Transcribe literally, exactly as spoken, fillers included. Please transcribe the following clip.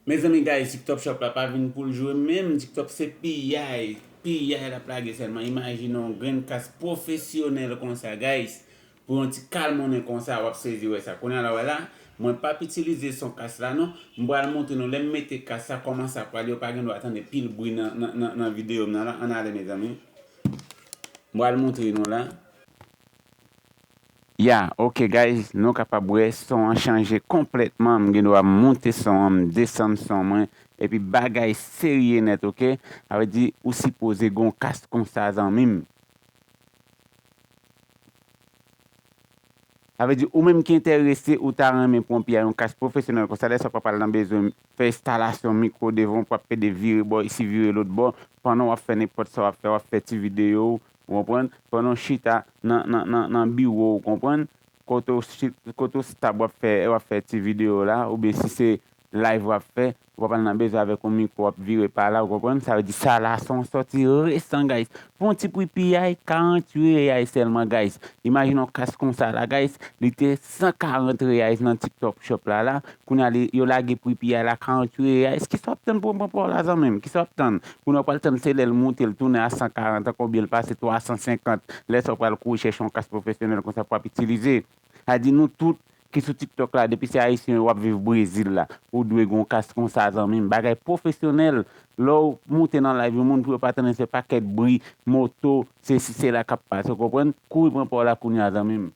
Mezanmi guys, TikTok Shop la pa vin pou l jwe menm, TikTok se piyay, piyay l ap lage sèlman. Imajine yon grenn kas pwofesyonèl konsa guys, pou yon ti kal monnen konsa w ap sezi wè sa. Kounye a la wè la, mwen p ap itilize son kas la non. M pral montre nou lè m mete kas la kòman sa pral, yo pa gen dwa tande pil bri nan, nan, nan, nan videyo m nan la. Ann ale mezanmi. M pral montre nou la. Ya, ok guys, nou kapab wè son an chanje konplètman. M gen dwa monte son an, m desann son mwen, epi bagay serye nèt, ok? Sa vle di ou sipoze gon kas konsa zanmi m. Sa vle di ou menm ki enterese, ou ta renmen pran pye a yon kas pwofesyonèl konsa, lè sa w pral nan bezwen fè enstalasyon mikwo devan w, w ap pede vire bò isi, vire lòt bò, pandan w ap fè nenpòt sa w ap fè, w ap fè ti videyo w, ou konprann? Pandan w chita nan, nan, nan, nan biwo w, ou konprann? Kote w, kote w stab w ap fè, w ap fè ti videyo la, oubyen si se live w ap fè, ou pa pral nan bezwen avèk yon mikwo w ap vire pa la, ou konprann? Sa vle di sa la se yon sòti resan guys. Pou yon ti pri piyay, karant uit reyay sèlman guys. Imajine yon kas konsa la guys, li te san karant reyay nan TikTok Shop la la. Kounye a li, yo lage pri piyay la karant uit reyay. Kisa w ap tann pou w pran pa w la zanmi m? Kisa w ap tann? Kounye a w pral tann se lè l monte l tounen a san karant an, konbyen l pase twa san senkant. Lè sa w pral kouri chèche yon kas pwofesyonèl konsa pou w ap itilize. Sa di nou tout ki sou TikTok la, depi se ayisyen w ap viv Brezil la, ou dwe gon kas konsa zanmi m. Bagay pwofesyonèl. Lè w moute nan live yon moun pou yo pa tande se pakèt bri, moto, sesi sela k ap pase, ou konprann? Kouri pran pa w la kounye a zanmi m.